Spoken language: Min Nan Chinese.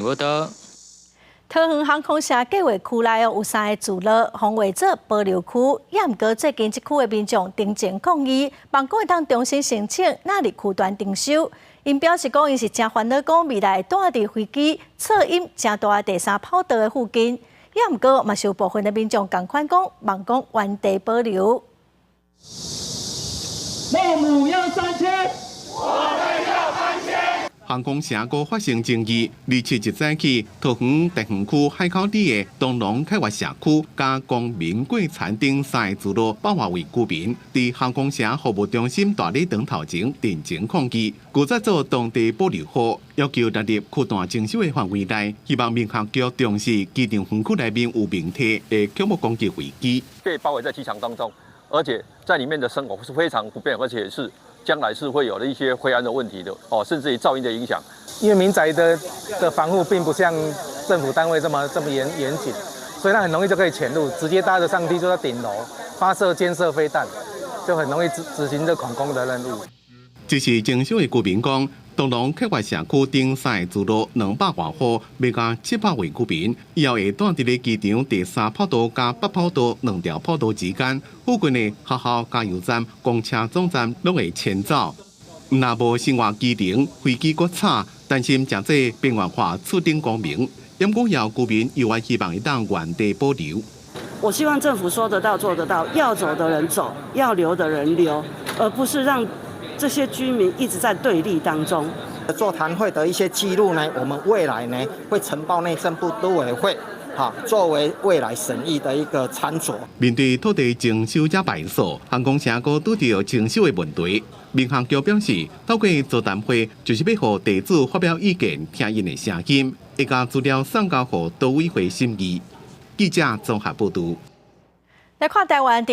報道。桃園航空城計劃區內有三个聚落，予劃做保留區，也毋過最近這區的民眾陳情抗議，望講會當重新申請納入區段徵收。𪜶表示講，𪜶是誠煩惱，講未來會蹛佇飛機噪音誠大的第三跑道的附近。也毋過嘛是有部分的民眾仝款講，望講原地保留。孟母要三遷，我們要搬遷。航空城閣發生爭議，27日早起，桃園特園區海口里的東龍凱悅社區佮光明貴餐廳三个聚落百外位居民，佇航空城服務中心大禮堂頭前陳情抗議，拒絕做當地保留戶，要求納入區段徵收的範圍內，希望民航局重視機場園區內面有問題的恐怖攻擊飛機。被包圍在機場當中，而且在裡面的生活是非常不便，而且是將來是會有了一些飛安的問題的哦，甚至於噪音的影響。因為民宅的防護並不像政府單位這麼嚴謹，所以它很容易就可以潛入，直接搭着上梯就到頂樓發射監射飛彈，就很容易執行這恐攻的任務。這是徵收的居民講，東龍凱悅社區頂三个聚落200外戶，欲共700位居民，以後會蹛佇咧機場第三跑道佮北跑道兩條跑道之間，附近的學校、加油站、公車總站攏會遷走。若無生活機能，飛機閣吵，擔心成做邊緣化次等公民。毋過有居民猶原希望會當原地保留。我希望政府說得到做得到，要走的人走，要留的人留，而不是讓這些居民一直在對立當中。座談會的一些記錄呢，我們未來呢會呈報內政部都委會，哈，作為未來審議的一個參酌。面對土地徵收者敗訴，航空城閣拄著徵收的問題。民航局表示，透過座談會就是欲予地主發表意見，聽𪜶的聲音，會共資料送交予都委會審議。記者綜合報導。來看台灣佇